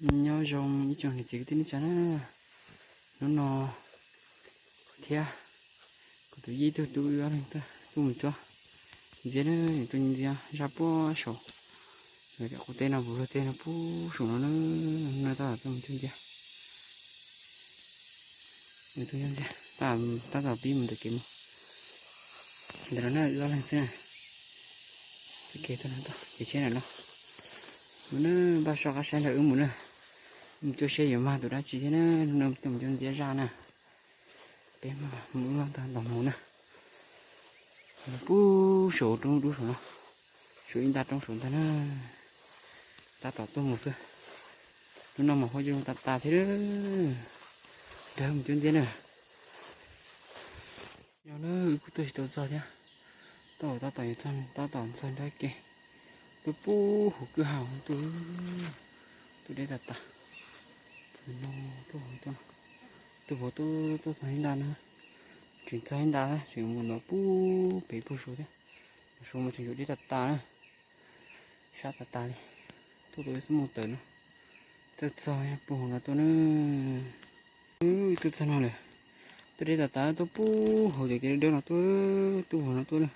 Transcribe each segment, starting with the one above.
Nyob zoo ib tsoom niam txiv kwv tij neej tsa na, hnub no thiab kuv tus yij tug tub wb ob leeg tuaj mus cuab ntxiab na, nws tuaj ntxiab zaj puag saum, nws cov qub teb no puag luag teb no puag saum no na, no tab tom tuaj mus cuab ntxiab. Nws tuaj cuab ntxiab, tab tom pib mus ntawm kev mus. Ntawm no na wb ob leeg xwb na. Txoj kev tuaj no tuaj kev tsheb ntawm no. Mus na, npaj soj qab saib nrog wb mus na. Mus cuab seb yuav mag tus dab tsi thiab na, no tuaj mus cuab ntxiab zaj na. Peb mus wb ob leeg ntag los mus na. Puag saum roob dub saum no, saum ib nta roob saum ntag na. Tab tom tuaj mus xwb. Hnub no mas huab cua tas tas thiab, nrog mus cuab ntxiab na. Yog na, wb kuj tuaj tsis tau txog thiab. Tuaj tab tom yuav txog, tab tom txog nrab ke. Tuaj puag hauv kwj ha tuaj, tuaj deb tas tas. Tuaj hauv tuaj, tuaj hauv tuaj, tuaj txog ib nta na. Tseem txog ib nta, tseem mus no puag pem puag saud thiab. Saud mas tseem yuav deb tas tas na. Sab tas tas li. Tuaj tau ib xuab moos tawm no. Txawj txog puag hauv no tuaj na. Tuaj txog no lawm. Tuaj deb tas tas, tuaj puag hauv cov kev dawb dawb no tuaj, tuaj hauv no tuaj na.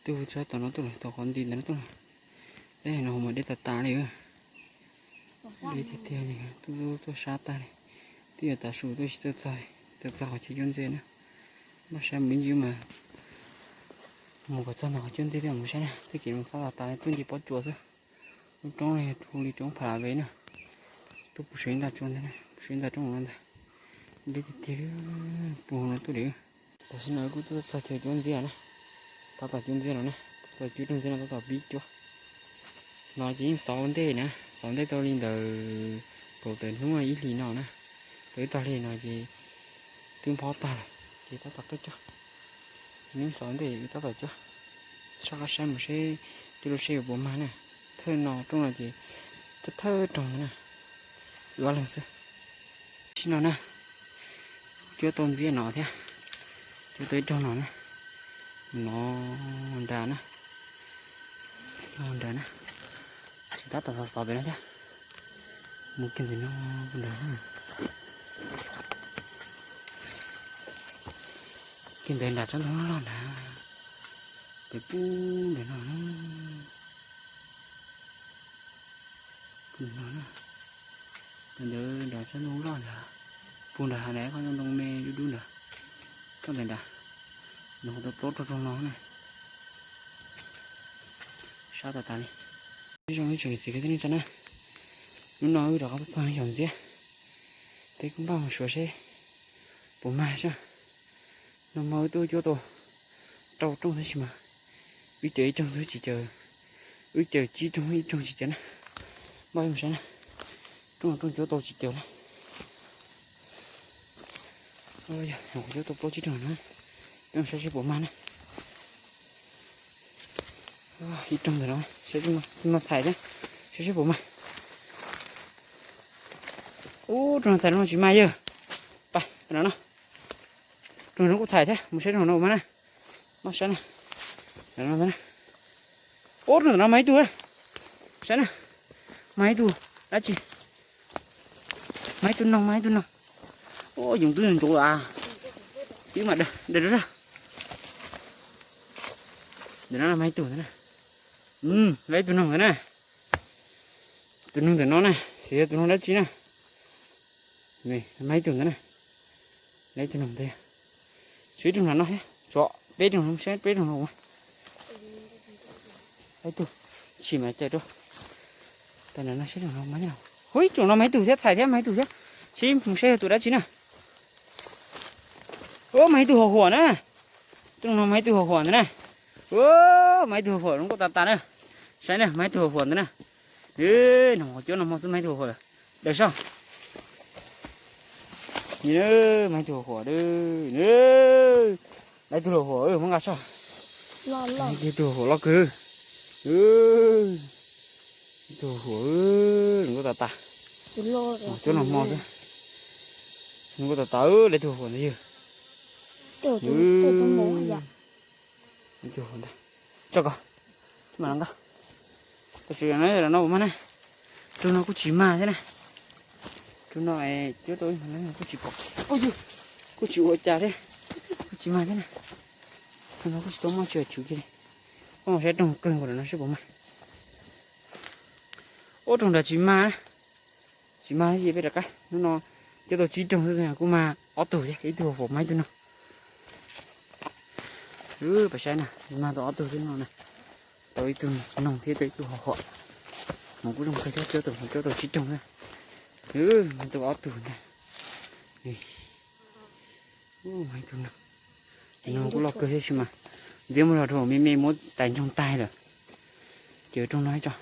Tuaj sab tom no tuaj lawm, tom qhov nti ntawd no tuaj lawm. Teb no hauv mas deb tas tas li. Deb tiag tiag li, tuaj tuaj sab tag li. Twb yuav tav su tuaj tsis txawj txog, txawj txog qhov chaw cuab ntxiab na. Npaj saib mus ib ntsis mas mus kom txog ntawm qhov cuab ntxiab thiaj mus saib na. Twb kev mus sab tas tas li, tuaj nce pob tsuas xwb. Lub roob no yog hu li roob Pha Lav Vev na. Tuaj puag saum ib nta tsuas ntag, puag saum ib nta roob no ntag. Deb tiag tiag, puag hauv no tuaj li. Tam sim no kuj tuaj txog chaw cuab ntxiab na. Tab tom cuab ntxiab no na, tab tom cuab rooj ntxiab no, tab tom pib cuab. No ces yeej xauv ntej na, xauv ntej tau li ntawd kaum tawm hnub ib hlis no na. Tau ib tag hli no ces twb nphob tag lawm ces tab tom tuaj cuab. Yeej xauv ntej wb tab tom cuab. Soj qab saib mus seb cuab lub seb yuav puas mag na. Thawj no rooj no ces thawj thawj rooj ntag na. Wb ob leeg xwb. Tam sim no na, cuab tau ntxiab no thiab, cuab tau ib rooj no na. No nrad na, no nrad na, tseem tab tom xov xov pem no thiab. Mus kiag ntawm no nrad na, kiag ntawm nram tsob ntoo loj nrad, pem pub ntawm no na. Pub ntawm no na, ntawm nram tsob ntoo loj nrad, pub nrad hav na, qhov ntoo me dub dub nrad, toj ntawm nrad, nws hu tau plaub rooj rooj no na. Sab tas tas li. Zoo ib tsoom niam txiv kwv tij neej tsa na, hnub no wb rov qab tuaj txog xyom ntxiab, peb kuj npaj mus suav seb puas mag sab. Nag hmo wb twb cuab tau rau rooj tab sis mas wb caws ib rooj xwb tsis caws, wb caws tsib rooj ib rooj tsis caws na. Npaj mus saib na, rooj no rooj cuab tau tsis caws na. Yog kuv cuab tau plaub tsib rooj na, peb mus saib seb puas mag na. Ib rooj ntawm no, saib no txhais thiab, saib seb puas mag. Ub, rooj no txhais, rooj no tsis mag yawg. Pab no no, rooj no kuj txhais thiab, mus saib rooj no puas mag na. Noj saib na. Ub, rooj ntawm no mag ib tug, saib na, mag ib tug dab tsi? Mag ib tug noog, mag ib tug noog. Ub, yoov twb ntsuav lawm. Ib mas dag dag dag. Ntawm no mag ib tug ntawd na. Mag ib tug noog ntawd na. Tus noog ntawm no na, xyov yog tus noog dab tsi na. Mag ib tug ntawd na. Ib tug noog ntawd, tshuav ib tug nram no thiab, tshuav peb tug no, saib peb tug no. Ib tug, tsis mas caw rau. Tau nram no saib tug no mag, hu ib tug no mag ib tug thiab, txhais thiab mag ib tug thiab. Sib mus saib yog tus dab tsi na. Ub, mag ib tug huam huam na. Tus no mag ib tug huam huam ntawd na. Ub, mag ib tug huam huam zoo nkauj tas tas na. Saib na, mag ib tug huam huam ntawd na. Noog qhov cuab no hmo xwb mag ib tug huam huam lawm. Daws soj. Mag ib tug huam huam, lawv ib tug huam huam muab nqa soj. Ib tug huam loj kawg. Ib tug huam zoo nkauj tas tas. Cuab no hmo xwb. Zoo nkauj tas tas, lawv ib tug huam ntawd yawg. Ib tug huam ntag. Tso ko, mam nqa. Tab sis no puas mag na? Tus no kuj tsis mag thiab na. Tus no cuab tau ib hmo no kuj tsis pom, kuj tsis ua cas thiab, kuj tsis mag thiab na. Tus no kuj tsis tau muaj tsawg chwv kiag li. Koj mus saib rooj kawg nkaus lawm no seb puas mag. Ob rooj nrad tsis mag, tsis mag ces peb rov qab. Hnub no cuab tau tsib rooj xwb kuj mag ob tug thiab, ib tug hauv paus, mag ib tug no. Peb saib na, mag tau ob tug xwb no na. Tau ib tug noog thiab tau ib tug hauv paus. Hmoov kuj zoo kawg thiab, cuab tau, cuab tau tsib rooj na. Mag tau ob tug ntag. Ub, mag ib tug no. Tus no kuj loj kawg thiab tab sis mas ntxiab muab zog rau me me muab tais ntsoog tag lawm. Ces rooj no ib tso.